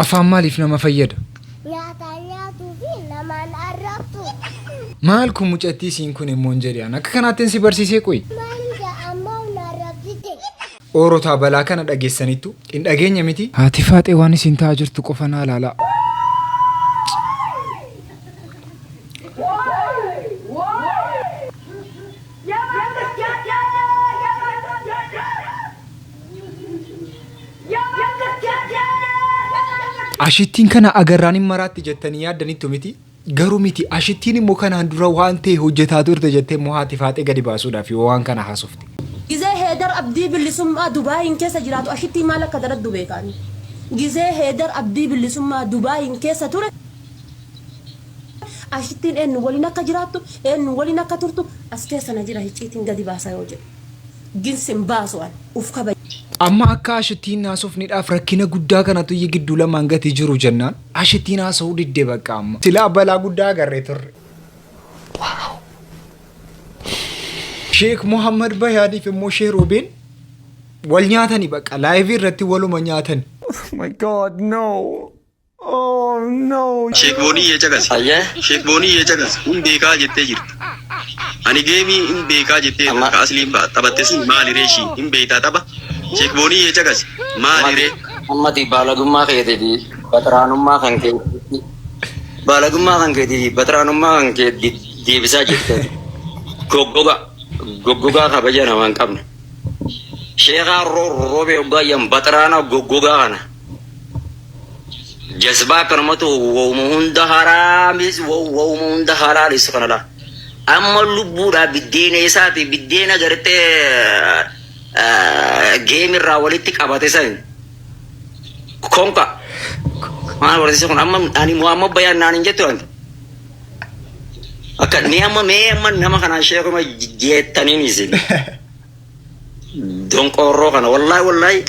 Afaan maaliif nama fayyada? Nyaataan nyaatuu fi namaan arrabsu. Maal kun mucattii isiin kun immoo hin jedhe an akka kanaattin si barsiisee qoyi. Maal jedha ammoo na arrabsite. Oorotaa balaa kana dhageessanittu? Hin dhageenya miti? Haati faaxee waan isin ta'aa jirtu qofa naa laalaa. Ashittiin kana agarraan hin maraatti jettanii yaaddanittu miti? Garuu miti ashittiin immoo kanaan dura waan ta'e hojjetaa turte jettee immoo haati faaxee gadi baasuudhaaf yoo waan kana haasofte. Gizee Heedar Abdii Billisummaa Dubaayiin keessa jiraatu Ashittiin maal akka daladdu beeka ani. Gizee Heedar Abdii Billisummaa Dubaayiin keessa ture Ashittiin eennu waliin akka jiraattu, eennu waliin akka turtu as keessa na jira hicciitiin gadi baasa yoo jedhe. Gin sin baasu an. Uf kabaji. Amma akka Ashittiin haasofnidhaaf rakkina guddaa kanatu iyyi gidduu lamaan gati jiru jennaan Ashittiin haasa'uu didde bakka amma. Silaa balaa guddaa agarree turre. Sheek Muhammad Bayaaniif immoo Sheek Roobeen wal nyaatani bakka laayivii irratti waluma nyaatani. Oh my god, no. Oh no. Sheek Booniyyee caqasi. Ayyee. Sheek Booniyyee caqasi. Hin beekaa jettee jirta. Ani geemii hin beekaa jettee Amma ka asliin taphatte sun maali ree ishii hin beektaa tapha. Sheek Booniyyee caqasi. Maali ree? Ammati baalagummaa keetii fi baxraanummaa kan kee baalagummaa kan keetii fi baxraanummaa kan kee deebisaa jirta. Goggoga goggogaa kabaja namaa hin qabne. Sheekaa roobee hoggaayyan baxraana goggogaa kana. Jazbaa akkanumatu wowuma hunda haraamis wowuma hunda halaalis kana laa. Amma lubbuudhaa biddeena isaati biddeena gartee geemirraa walitti qabate san konka maal barsiisa kun amma ani Muhammad Bayaan naan hin jettu anti. Akka ni amma mee amma nama kanaan sheekuma jettaniin isin. Donqoorroo kana wallaahi wallaahi.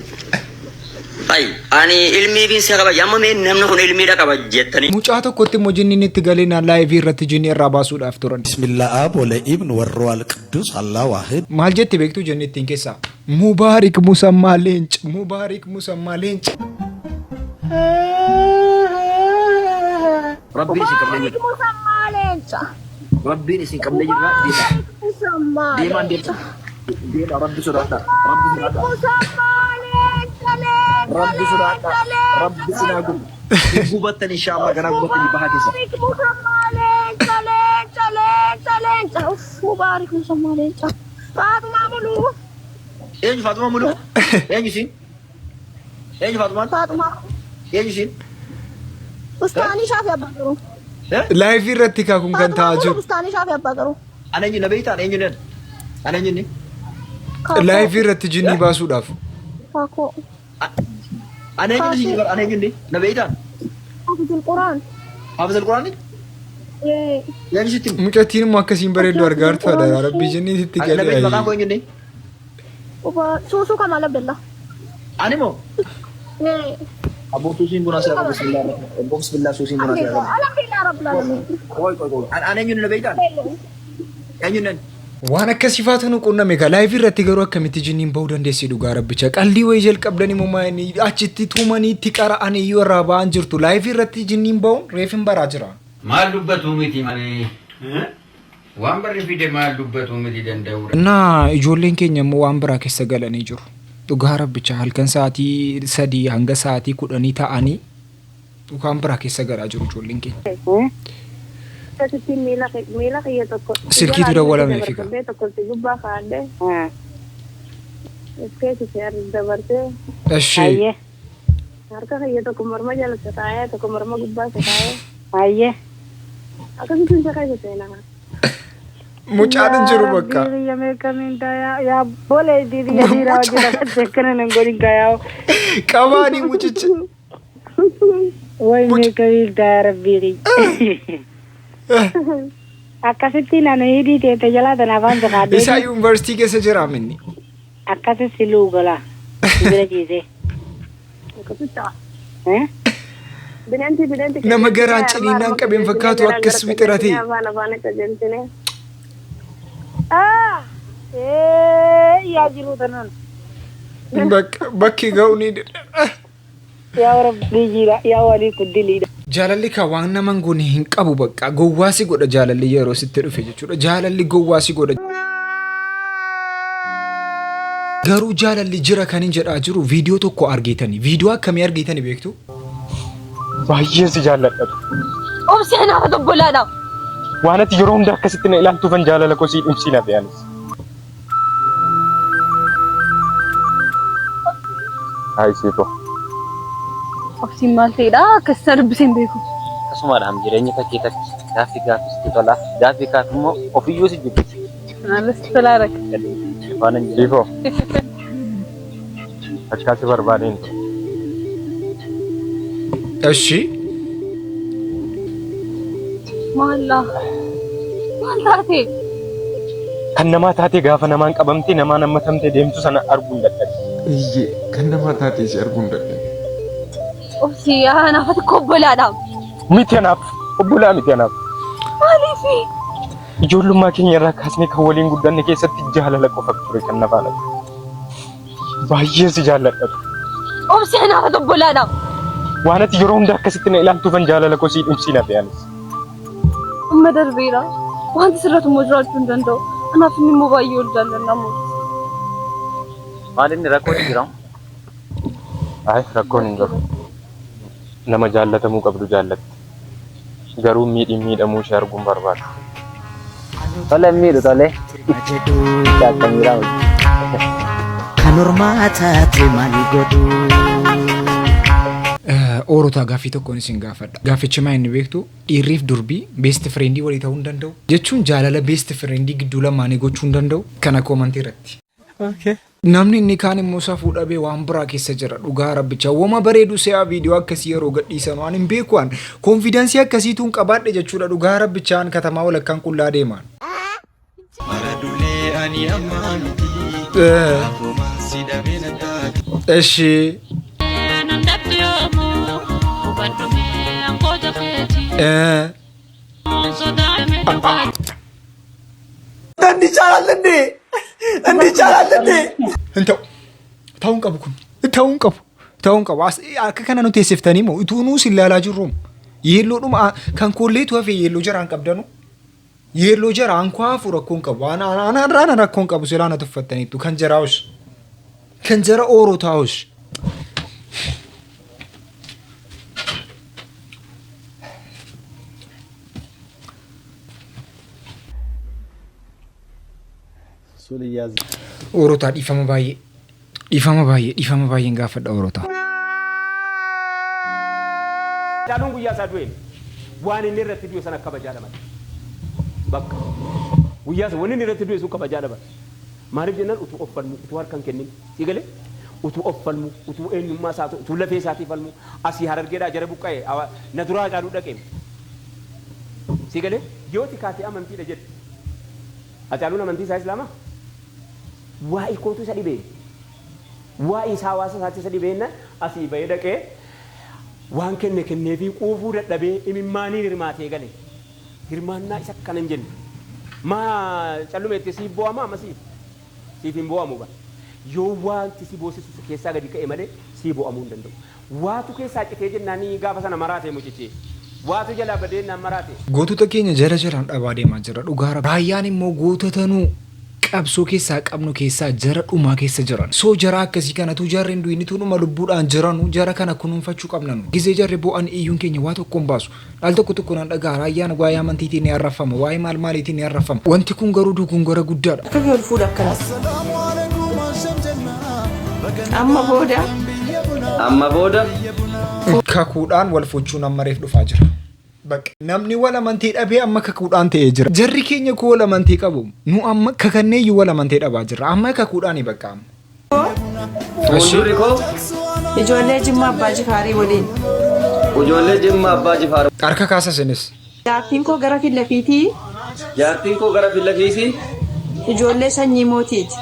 Ay ani ilmii fi si kabaja amma mee namni kun ilmiidha qaba jettanii. Mucaa tokkotti immoo jinniin itti galee naan laayivii irratti jinnii irraa baasuudhaaf turan. Bismillah Ab wala Ibn warruhal Qudus Allah wahid. Maal jetti beektuu jinnittiin keessaa? Mubaarik Musammaa Leenca Mubaarik Musammaa Leenca. Rabbiin isin qabnee Mubaarik jirra. Musammaa Leenca. Rabbiin isin qabnee jirra. Deemaa. Mubaarik Musammaa Deemaan Leenca. deema. Deema Rabbi sodaadhaa. Rabbi Mubaarik sodaadhaa. Musammaa Leenca Leenca Rabbi sodaadhaa. Leenca Rabbi Leenca isin haa Leenca. gubu. Hin gubattan inshaallah ganaa gubattanii bahaa keessa. Mubaarik Musammaa Leenca Leenca Leenca Leenca. Uff Mubaarik Musammaa Leenca. Faaxumaa Muluu. Eenyu Faaxumaa Muluu? Eenyu isiin? Eenyu Faaxumaan? Faaxumaa. Eenyu isiin? Bustaanii Shaafii Abbaa Garuu. Eh? Laayivii irratti kaa kun kan Faaxumaa ta'aa Muluu jiru. Bustaanii Shaafii Abbaa Garuu. Ana eenyu na beektaa? Ana eenyu nan? Ana eenyu inni? Kaakoo. Laayivii irratti jinnii Eh? baasuudhaaf. Kaakoo. Ana eenyu Kaakoo. inni ana eenyu inni? Na beektaa? Haafizul Quraan. Haafizul Quraani? Yee. Eenyu sitti himu? Mucattiin immoo akkasiin bareeddu Haafizul argaa jirtu Quraan adaraa rabbii ishee. jinnii sitti Ana na galee beektu maqaan koo ayii. eenyu inni? Suusuu Kamaal Abdallaa. Ani moo? Yee. Aboo suusiin bunaa si argamu bismillah aboo bismillah suusiin bunaa si argamu. Alhamdulillah Rabbil Alamin. Qoy qoy qoy. Ana eenyu na beektaa? Eenyu nan? Waan akkasii faatu nu qunname egaa laayivii irratti garuu akkamitti jinniin ba'uu dandeessi dhugaa rabbicha qaldii wayii jalqabdanii moo maa inni achitti tumanii itti qara'anii iyyuu irraa ba'an jirtu laayivii irratti jinniin ba'uun reefin baraa jira. Maal dubbatuu miti malee. Waan barri fide maal dubbatuu miti danda'uudha. Innaa ijoolleen keenya immoo waan biraa keessa galanii jiru. Dhugaa rabbicha halkan sa'aatii 3 hanga sa'aatii 10 ta'anii waan biraa keessa galaa jiru ijoolleen keenya. Akkasittiin miila miila kiyya tokko si Silkiitu jalaa gadi dawwalameef egaa. dabarfadhee tokko si gubbaa kaa'adhee of keessa si dabartee Eshi. Hayyee. harka kiyya tokko morma jala si kaa'ee tokko morma gubbaa si kaa'ee Hayyee. akkasittiin si keessa seenaa. Mucaan hin Yaa jiru rabbii bakka. kiyya mee kamiin ta'a yaa bolee biyya dhiiraa hojii lafatti akkana nan godhin kayaa'u. Qabaanii mucicha. Way Muc mee kamiin ta'a rabbii kiyya. Akkasittiin ani hidhii teete jalaa tana afaan Isaa siqaadheeti yuunivarsiitii keessa jira minni. akkasi si luugala si bira ciisee. Akkasitti ta'a. Eh? Bineensi bineensi Nama qajeelchine garaan harma ciniinnaan harma qabeen qajeelchine fakkaatu garaan akkas gara wixirate. qajeelchine afaan afaan qajeelchine. Ah! Eh, yaa jiruu tanaan. Bakki ga'u ni. Yaa rabbii jira yaa walii kuddiliidha. Jaalalli kan waan nama hin goone hin qabu bakka gowwaa si godha jaalalli yeroo sitti dhufe jechuudha. Jaalalli gowwaa si godha. Garuu jaalalli jira kan hin jedhaa jiru viidiyoo tokko argeetani. Viidiyoo akkamii argeetani beektu? Baay'een si jaalladha. Obsi anaaf obbolaadha. Waan ati yeroo hunda akkasitti na ilaaltuufan jaalala koo sii dhumsiin hafe anis. Hayi siifoo. Obsiin maal ta'edha? Akkas isa dubbisee hin beeku. Akkasumaadhaan jireenya takkee takki gaaffii gaaffii tola gaaffii kaaf immoo ofiyyuu si jibbiti. Maalus tolaa rakka. Waan hin jiru. Siifoo. Akkaasi barbaadeen ture. Eshi. Maallaa. Maal taate? Kan namaa taatee gaafa namaan qabamtee namaan hammatamtee deemtu sana arguun dadhabe. Iyyee kan namaa taatee si arguun dadhabe. Obsi anaaf ati obbolaadha. Miti anaaf obbolaa miti anaaf. Maaliifi? Ijoollummaa keenya irraa kaasnee kan waliin guddanne keessatti jaalala qofa ture kan na faana ture. Baay'een si jaalladha. Obsi anaaf ati obbolaadha. Waan ati yeroo hunda akkasitti na ilaaltuufan jaalala koo sii dhumsiin hafe anis. Amma darbeera. Wanti sirratu immoo jiraachuu hin danda'u. Anaaf inni immoo baay'ee ol jaallanna moo. Maal inni rakkoon hin jiramu? Ay rakkoon hin jiru. Nama jaallatamuu qabdu jaallatte. Garuu miidhiin miidhamuu ishee arguun barbaadu. Tole miidhu tole. Jaattamiidha. Kan ormaa taate maal godhu? Oorotaa gaaffii tokkoon isin gaafadha. Gaaffichi maa inni beektu dhiirriif durbii best friendii walii ta'uu hin danda'u. Jechuun jaalala best friendii gidduu lamaanii gochuu hin danda'u. Kana commentii irratti. Namni inni kaan immoo safuu dhabee waan biraa keessa jira dhugaa rabbicha. Wama bareedu se'aa viidiyoo akkasii yeroo gadhiisan waan hin beeku waan confidenceii akkasiituun hin qabaadhe jechuudha dhugaa rabbichaan katamaa walakkaan qullaa deemaan. Maradulee ani ammaa miti. Akkuma si dhabee na taate. Eshi. እንዲህ ይቻላል እንዴ? እንዲህ ይቻላል እንዴ? Hin ta'u. Ta'uu hin qabu kun. Ta'uu hin qabu. Ta'uu hin qabu. Akka kana nu teessiftanii moo utuu nuus ilaalaa jirru yeelloodhuma kan koolleetu hafe yeelloo jaraan qabdanu. Yeelloo jaraan koo hafu rakkoo hin qabu. Anaan raana rakkoo hin qabu silaa na tuffattaniittu kan jaraawus. Kan jara ooroo taa'us. Oorotaa dhiifama baay'ee. Dhiifama baay'ee dhiifama baay'een gaafadha oorotaa. Caaluun guyyaa isaa du'e waan inni irratti du'e sana kabajaa dhaban. Bakka guyyaa sana wanni inni irratti du'e sun kabajaa dhaban. Maaliif jennaan utuu of falmu utuu harka hin kennin si galee utuu of falmu utuu eenyummaa isaa utuu lafee isaatii falmu asii harargeedhaa jara buqqa'e na duraa caaluu dhaqe. Si galee yoo tikaatee amantiidha jedhe. Hacaaluun amantii isaa Islaamaa? Waa'ee kootu isa dhibee. Waa'ee isaa hawaasa isaatti isa dhibeenna asii bahee dhaqee waan kenne kenneefii quufuu dadhabee imimmaaniin hirmaatee gale. Hirmaannaa isa akkana hin jenne. Maa calluma itti siif bo'ama amma siif? Siif hin bo'amu bara. Yoo wanti si boosisu keessaa gadi ka'e malee sii bo'amuu hin danda'u. Waatu keessaa citee jennaanii gaafa sana maraate mucichi. Waatu jalaa badee jennaan maraate. Gootota keenya jala jalaan dhabaa deemaa jira dhugaa rabbi. Raayyaan immoo gootota nu qabsoo keessaa qabnu keessaa jara dhumaa keessa jiran. So jara akkasii kanatu jarri hin du'initu dhuma lubbuudhaan jiranu jara kana kunuunfachuu qabna nu. Gizee jarri bo'an iyyuun keenya waa tokko hin baasu. Al tokko tokko nan dhaga'a raayyaan waa'ee amantiitiin ni arrafama waa'ee maal maaliitiin ni arrafama. Wanti kun garuu dogongora guddaadha. Akkamii ol fuudha akkanas. Amma booda. Amma booda. Kakuudhaan wal fuchuun amma reef dhufaa jira. Bakka namni wal amantii dhabee amma kakuudhaan ta'ee jira. Jarri keenya koo wal amantii qabu. Nu amma kakannee iyyuu wal amantii dhabaa jirra. Amma kakuudhaani bakka amma. Fuuldurri koo Ijoollee Jimmaa Abbaa Jifaarii waliin. Ijoollee Jimmaa Abbaa Jifaar. Harka kaasa isinis. Jaartiin koo gara fillafiitii. Jaartiin koo gara fillafiitii. Ijoollee sanyii mootiiti.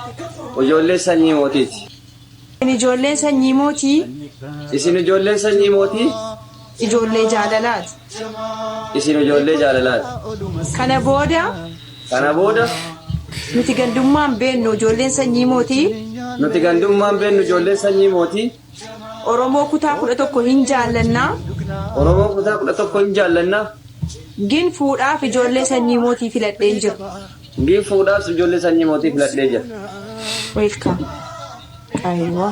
Ijoollee sanyii mootiiti. Ijoolleen sanyii mootii. Isin ijoolleen sanyii mootii. Ijoollee jaalalaati. Isin ijoollee jaalalaati. Kana booda. Kana booda. Nuti gandummaan beennu ijoolleen sanyii mootii. Nuti gandummaan beennu ijoolleen sanyii mootii. Oromoo kutaa 11 hin jaallannaa. Oromoo kutaa 11 hin jaallannaa. Gin fuudhaaf ijoollee sanyii mootii filadheen jira. Gin fuudhaaf ijoollee sanyii mootii filadhee jira. Welcome. Aywa.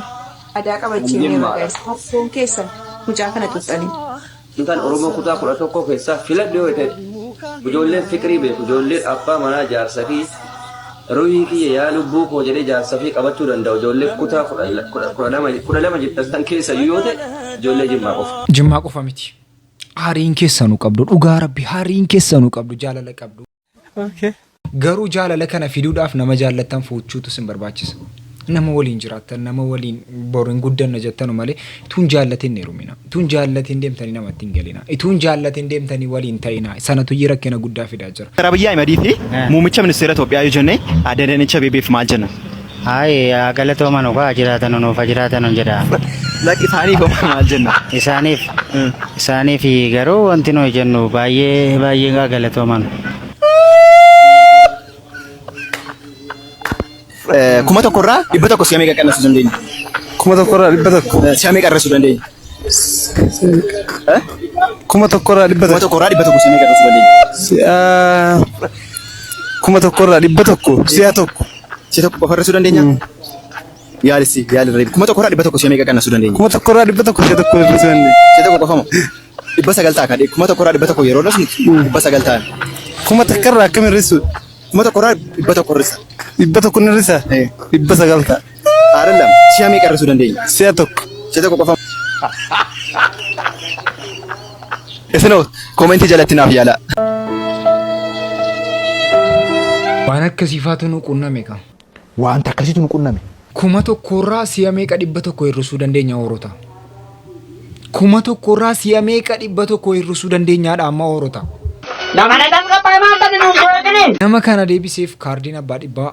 Adaa qabachiifneerra guys. Haffoon keessan mucaa kana xuxxanii. Intaan Oromoo kutaa 11 keessaa filadhe yoo ta'e, ijoolleen fiqirii beeku, ijoolleen abbaa manaa jaarsa fi ruhii kiyya yaa lubbuu koo jedhee jaarsa fi qabachuu danda'u, ijoollee kutaa 12 jettan san keessa yoo ta'e, ijoollee Jimmaa qofa. Jimmaa qofa miti. Hariin keessanuu qabdu, dhugaa rabbi hariin keessanuu qabdu, jaalala qabdu. Garuu jaalala kana fiduudhaaf nama jaallattan fuuchuutu isin barbaachisa. Nama waliin jiraattan, nama waliin boru hin guddanna jettanu malee utuu hin jaallatin hin heerumina. Utuu hin jaallatin deemtanii namatti hin galina. Utuu hin jaallatin deemtanii waliin ta'ina. Sanatu iyyuu rakkina guddaa fidaa jira. Dr. Abiyyi Ahimadii fi Muummicha Ministeera Itoophiyaa yoo jenne Aadde Adaanech Abeebeef maal jenna? Hayi haa galatooman haa jiraatan nuuf haa jiraatan jedha. Lakki, isaaniif hoo maal jenna? Isaaniif garuu wanti nuyi jennu baay'ee baay'ee haa galatooman. 1000 irraa 100 si'a meeqa qannasuu dandeenya? 1000 irraa 100. Si'a meeqa hir'isuu dandeenya? 1000 irraa 100. 1000 irraa 100 si'a meeqa hir'isuu dandeenya? Si'a 1000 irraa 100 si'a tokko. Si'a tokko qofa hir'isuu dandeenya? Yaalisi yaalirra 1000 irraa 100 si'a meeqa qannasuu dandeenya? 1000 irraa 100 si'a tokko hir'isuu dandeenya. Si'a tokko qofa moo? 900 ta'a kan 1000 irraa 100 yeroo hir'isnu 900 ta'a. 1000 irraa akkam hir'isu? 1000 irraa 100 hir'isa. 100 ni hir'isa? 900 ta'a. አይደለም, si'a meeqa hir'isuu dandeenya? Si'a tokko. Si'a tokko qofa. Isinoo koomentii jalatti naaf yaalaa. Waan akkasiifaatu nu qunname ka. Wanta akkasiitu nu qunname. 1000 irraa si'a meeqa 100 hir'isuu dandeenya, Oorota? 1000 irraa si'a meeqa 100 hir'isuu dandeenyaadha amma, Oorota? Nama kana deebiseef kaardiin abbaa dhibbaa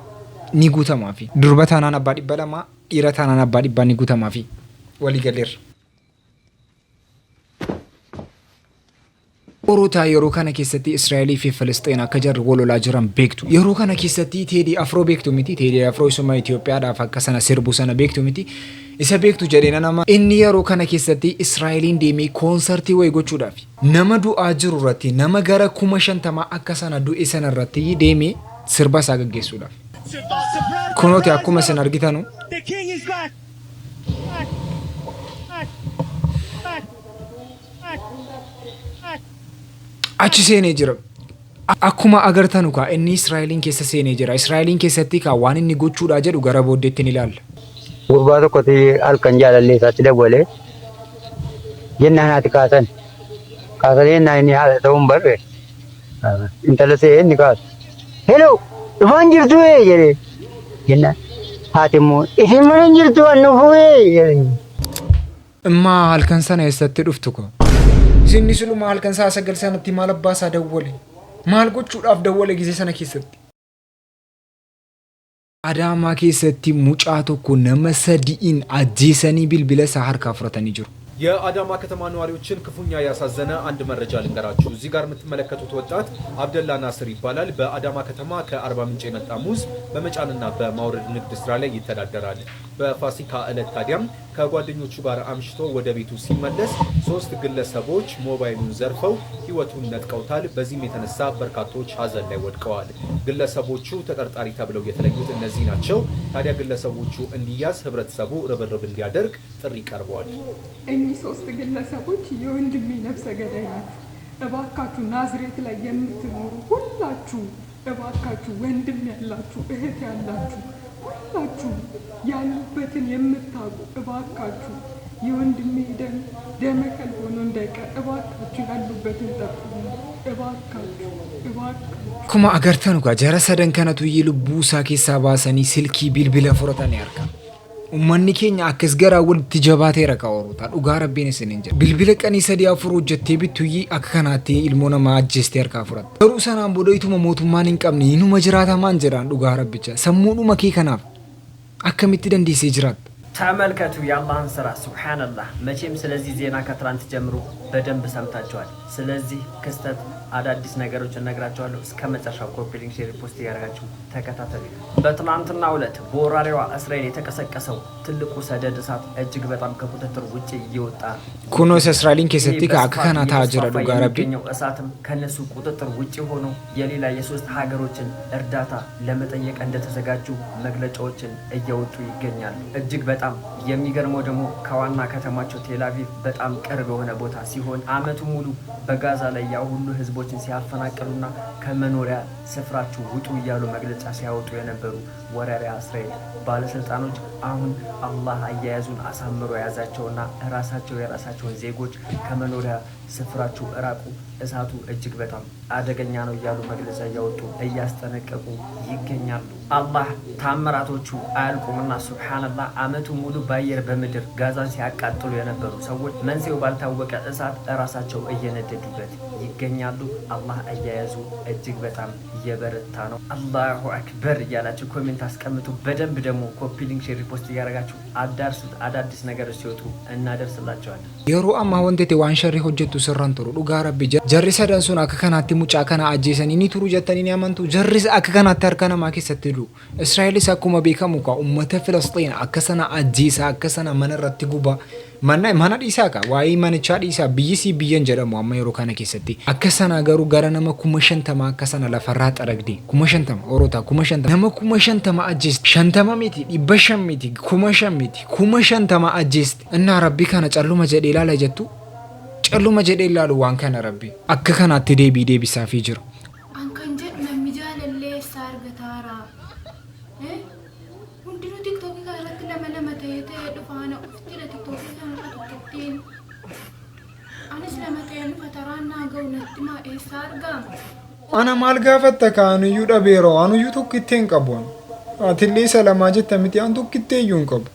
ni guutamaafi. Durba taanaan abbaa 200, dhiira taanaan abbaa dhibbaa ni guutamaafi. Walii galeerra. Orotaa, yeroo kana keessatti Israa'elii fi Filisxeen akka jarri wal lolaa jiran beektu. Yeroo kana keessatti Teedii Afroo beektu miti. Teedii Afroo isuma Itoophiyaadhaaf akka sana sirbu sana beektu miti. Isa beektu jedhee nama. Inni yeroo kana keessatti Israa'eliin deemee koonsartii wayii gochuudhaaf nama du'aa jiru irratti, nama gara 50,000 akka sana du'e sana irratti deemee sirba isaa gaggeessuudhaaf. Kunooti akkuma isin argitanu. The king is back. Back. Back. Back. Back. Back. Achi seenee jira. Akkuma agartanu kaa inni Israa'eliin keessa seenee jira. Israa'eliin keessatti kaa waan inni gochuudhaa jedhu gara booddeetti ni ilaalla. Gurbaa tokkotti halkan jaalallee isaatti dawwalee jennaan haati kaasan. Kaasanii jennaan inni haadha ta'uu hin barre. Intala se'ee inni kaasu. "Hello, dhufaan jirtu ee?" jedhee. Jennaan haati immoo, "Isin mana hin jirtu, an dhufuu ee?" jedhee. Immaa halkan sana eessatti dhuftu koo? Isinni siluma halkan sa'a 9 sanatti maal abbaa isaa dawwale? Maal gochuudhaaf dawwale gisee sana keessatti? Adaamaa keessatti mucaa tokko nama sadi'iin ajjeesanii bilbila isaa harkaa fudhatanii jiru. የአዳማ ከተማ ነዋሪዎችን ክፉኛ ያሳዘነ አንድ መረጃ ልንገራችሁ። እዚህ ጋር የምትመለከቱት ወጣት አብደላ ናስር ይባላል። በአዳማ ከተማ ከአርባ ምንጭ የመጣ ሙዝ በመጫንና በማውረድ ንግድ ስራ ላይ ይተዳደራል። በፋሲካ ዕለት ታዲያም ከጓደኞቹ ጋር አምሽቶ ወደ ቤቱ ሲመለስ ሶስት ግለሰቦች ሞባይሉን ዘርፈው ሕይወቱን ነጥቀውታል። በዚህም የተነሳ በርካቶች ሀዘን ላይ ወድቀዋል። ግለሰቦቹ ተጠርጣሪ ተብለው የተለዩት እነዚህ ናቸው። ታዲያ ግለሰቦቹ እንዲያዝ ህብረተሰቡ ርብርብ እንዲያደርግ ጥሪ ቀርቧል። እኚህ ሶስት ግለሰቦች የወንድሜ ነፍሰ ገዳይ ናቸው። እባካችሁ ናዝሬት ላይ የምትኖሩ ሁላችሁ፣ እባካችሁ ወንድም ያላችሁ፣ እህት ያላችሁ፣ ሁላችሁ ያሉበትን የምታውቁ፣ እባካችሁ የወንድሜ ደም ደመ ከልብ ሆኖ እንዳይቀር እባካችሁ ያሉበትን ጠቁሙ። እባካችሁ፣ እባካችሁ። Akkuma agartanu kaa jara sadan kanatu lubbuu isaa keessaa baasanii silkii bilbila fudhatanii harka. Uummanni keenya akkas garaa walitti jabaateera kaa, Orotaa, dhugaa rabbiin isiniin jedha. Bilbila qanii sadii afur hojjettee bittuyyii akka kanaatti ilmoo namaa ajjeestee harkaa fudhatta. Garuu sanaan booda ituma mootummaan hin qabne inuma jiraatamaan jedhaan, dhugaa rabbicha. Sammuudhuma kee kanaaf akkamitti dandeessee jiraatta? ተመልከቱ የአላህን ስራ ሱብሓነላህ። መቼም ስለዚህ ዜና ከትላንት ጀምሮ በደንብ ሰምታችኋል። ስለዚህ ክስተት አዳዲስ ነገሮች እነግራችኋለሁ። እስከ መጨረሻው copy link፣ share፣ post እያደረጋችሁ ተከታተሉ። በትናንትናው ዕለት በወራሪዋ እስራኤል የተቀሰቀሰው ትልቁ ሰደድ እሳት እጅግ በጣም ከቁጥጥር ውጭ እየወጣ Kunoo isa Israa'eliin keessatti akka kana ta'aa jira dhugaa rabbi. የሚገኘው እሳትም ከነሱ ቁጥጥር ውጭ ሆኖ የሌላ የሶስት ሀገሮችን እርዳታ ለመጠየቅ እንደተዘጋጁ መግለጫዎችን እያወጡ ይገኛሉ። እጅግ በጣም የሚገርመው ደግሞ ከዋና ከተማቸው ቴልአቪቭ በጣም ቅርብ የሆነ ቦታ ሲሆን አመቱ ሙሉ በጋዛ ላይ ያ ሁሉ ህዝቦችን ሲያፈናቅሉና ከመኖሪያ ስፍራችሁ ውጡ እያሉ መግለጫ ሲያወጡ የነበሩ ወራሪያ እስራኤል ባለስልጣኖች አሁን አላህ አያያዙን አሳምሮ የያዛቸውና ራሳቸው የራሳቸውን ዜጎች ከመኖሪያ ስፍራችሁ እራቁ፣ እሳቱ እጅግ በጣም አደገኛ ነው እያሉ መግለጫ እያወጡ እያስጠነቀቁ ይገኛሉ። አላህ ታምራቶቹ አያልቁምና ሱብሓነላህ። አመቱ ሙሉ በአየር በምድር ጋዛን ሲያቃጥሉ የነበሩ ሰዎች መንስኤው ባልታወቀ እሳት እራሳቸው እየነደዱበት ይገኛሉ። አላህ አያያዙ እጅግ በጣም እየበረታ ነው። አላሁ አክበር እያላችሁ comment አስቀምጡ። በደንብ ደግሞ copy link፣ share፣ post እያደረጋችሁ አዳርሱት። አዳዲስ ነገሮች ሲወጡ እናደርስላቸዋለን። Yeroo ammaa wanti itti waan sharrii hojjettu sirraan turu dhugaa rabbi. Jarri sadan sun akka kanaatti mucaa kana ajjeesanii ni turu jettanii ni amantu? Jarris akka kanaatti harka namaa keessatti du'u. Israa'elis akkuma beekamu kaa uummata Filisxiin akka sana ajjeesaa, akka sana mana irratti gubaa, mana mana dhiisaa kaa, waa'ee manichaa dhiisaa, biyyisii biyyan jedhamu amma yeroo kana keessatti akka sana garuu gara nama 50,000 akka sana lafarraa xaragdee, 50,000 orotaa, 50,000, nama 50,000 ajjeeste. 50 miti, 500 miti, 5,000 miti, 50,000 ajjeeste. Innaa rabbi kana calluma jedhee ilaala jettu? Calluma jedhee ilaalu waan kana rabbi akka kanaatti deebii deebisaafii jiru. An kan jedhu namni jaalallee eessaa argataara? Hundinuu TikTokii kana irratti lama lama ta'ee ta'ee dhufaana ofittidha TikTokii kana tokkittiin. Anis lama ta'ee dhufa, taraan naa ga'u natti maa, eessaa argama? Ana maal gaafatta ka, anuyyuu dhabeeroo, anuyyuu tokkittee hin qabu. Atillee isa lamaa jetta miti, an tokkittee iyyuu hin qabu.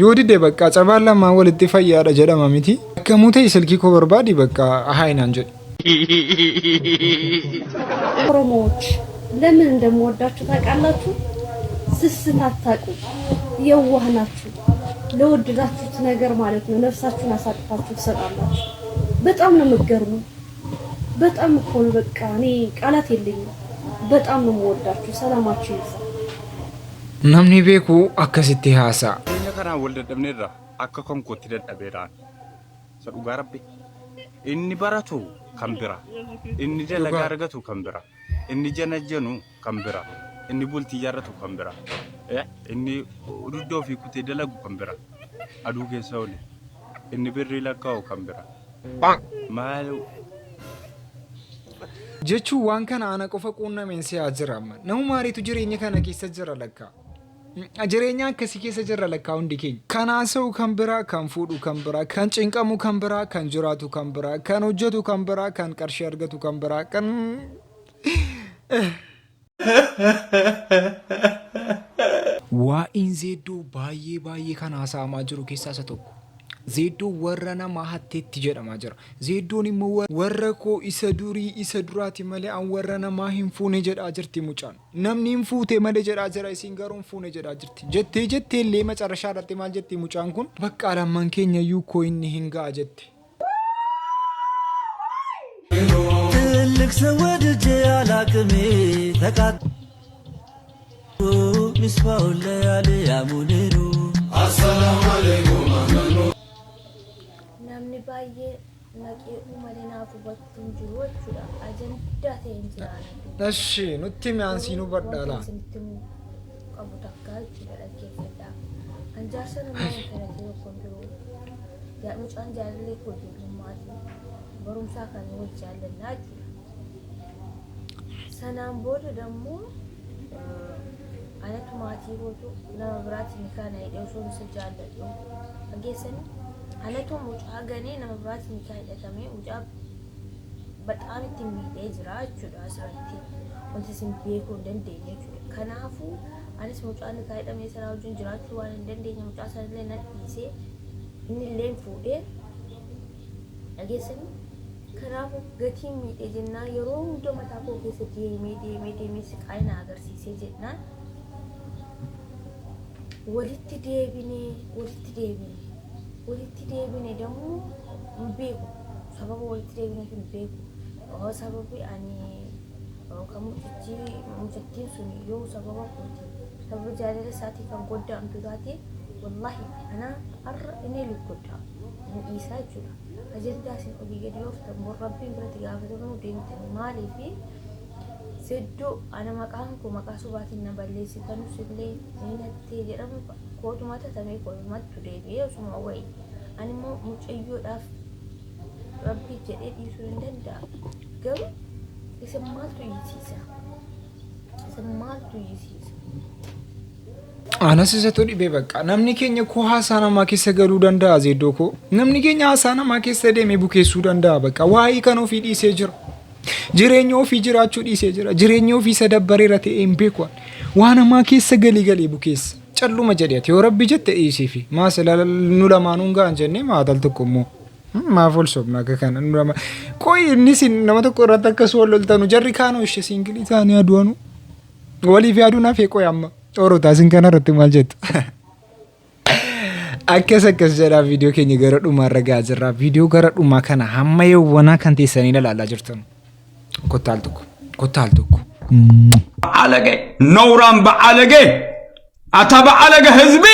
Yoo dide bakka cabaan lamaan walitti fayyaadha jedhama miti. Akkamuu ta'e silkii koo barbaadi, bakka haayinaan jedhe. ኦሮሞዎች ለምን እንደምወዳችሁ ታውቃላችሁ? ስስት አታውቁም፣ የዋህ ናችሁ። ለወደዳችሁት ነገር ማለት ነው ነፍሳችሁን አሳልፋችሁ ትሰጣላችሁ። በጣም ነው የምትገርሙ። በጣም እኮ ነው፣ በቃ እኔ ቃላት የለኝም። በጣም ነው የምወዳችሁ። ሰላማችሁ ይብዛ። Namni beeku akkasitti haasa'a. Jireenya kanaan wal dadhabneerra, akka kan kootti dadhabeeraan. Isa dhugaa rabbi. Inni baratu kan bira. Inni dalagaa argatu kan bira. Inni janajjanu kan bira. Inni bultii ijaarratu kan bira. Inni dugda ofii kutee dalagu kan bira. Aduu keessa oole. Inni birrii lakkaa'u kan bira. Maal Jechuun waan kana ana qofa quunnameen si'aa jira amma. Nama maariitu jireenya kana keessa jira lakkaa. Jireenya akkasii keessa jirra lakkaa hundi keenya. Kan haasa'u kan biraa, kan fuudhu kan biraa, kan cinqamu kan biraa, kan jiraatu kan biraa, kan hojjetu kan biraa, kan qarshii argatu kan biraa, kan. Waa'een Zeeddoo baay'ee baay'ee kan haasa'amaa jiru keessaa isa tokko. Zeeddoo warra namaa hatteetti jedhamaa jira. Zeeddoon immoo warra koo isa durii isa duraati malee an warra namaa hin fuune jedhaa jirti mucaan. Namni hin fuute malee jedhaa jira, isin garuu hin fuune jedhaa jirti. Jettee jettee illee macarrashaa irratti maal jetti mucaan kun? Bakka lamman keenya iyyuu koo inni hin ga'a jette. ትልቅ ሰው ወድጄ አላቅሜ ተቃ ሚስባውን ለያሌ ያሙኒሩ Namni baay'ee naqee malee naaf hubattu hin jiru jechuudha. Ajandaa ta'e hin jiraatu. Eshi nutti mi'aansii nu badhaala. Isinitti himuu qabu takka jechuudha, dhaggeeffadhaa. An jaarsa namaa hin kadhatee tokko hin jiru. Mucaan jaalallee koo ijoollummaati. Barumsaa kan wal jaallannaa jechuudha. Sanaan booda dammoo anatu maatii kootu nama biraatiin nikaa na hidhee osoo isa jaalladhu, dhageessanii, anatu mucaa ganee nama biraatiin nikaa hidhatamee mucaa baxaam itti miidhee jira jechuudha. Asirratti wanti isin beekuu hin dandeenye jechuudha. Kanaafuu anis mucaa nikaa hidhamee sana wajjin jiraachuu waan hin dandeenye, mucaa sanillee nan dhiisee, inni illee fuudhee, dhageessanii. Kanaafuu gatiin miidhee jennaan yeroo hunda mataa koo keessa deemee deemee deemee siqaayii na agarsiisee jennaan walitti deebinee walitti deebine. Walitti deebine dammoo hin beeku. Sababa walitti deebineef hin beeku. Sababi ani kan mucichi mucattiin sun yoo sababa kooti sababa jaalala isaatii kan godda'amtu taate wallahi ana har'a inni luggodda hin dhiisaa jechuudha. Ajandaa isin olii gadi ooftan bor rabbiin biratti gaafatamuu deemtan maaliifi Seddoo ana maqaan koo maqaa sobaatiin na balleessitanus illee ni nattee jedhamu kootuma tatamee kotumattu deebi'ee osuma wayi ani immoo mucayyoodhaaf rabbii jedhee dhiisuu hin danda'a garuu isin maaltu iyyisiisa isin maaltu iyyisiisa. Anas isatu dhibee bakka. Namni keenya koo haasaa namaa keessa galuu danda'a zeeddoo koo. Namni keenya haasaa namaa keessa deemee bukeessuu danda'a bakka. Waa'ee kan ofii dhiisee jira. Jireenya ofii jiraachuu dhiisee jira. Jireenya ofii isa dabbareera ta'ee hin beeku. Waa namaa keessa galii galee bukeessa. Calluma jedhe ati yoo rabbi jette dhiisiifi. Maas nu lamaanuu hin ga'an jennee maatal tokko immoo. Maaf ol sobna akka kana nu lama. Qoyi innis nama tokko irratti akkas wal loltanu jarri kaanoo ishee siingilii ta'anii adu'anu. Waliif yaaduun hafee qoyi amma. Orotaa isin kana irratti maal jettu? Akkas akkas jedhaa viidiyoo keenya gara dhumaarra gahaa jirra. Viidiyoo gara dhumaa kana hamma yawwanaa kan teessanii ilaalaa jirtan. Kottaa al tokko. Kottaa al tokko. ባዓለገ ነውራም ባዓለገ ኣታ ባዓለገ ህዝቢ።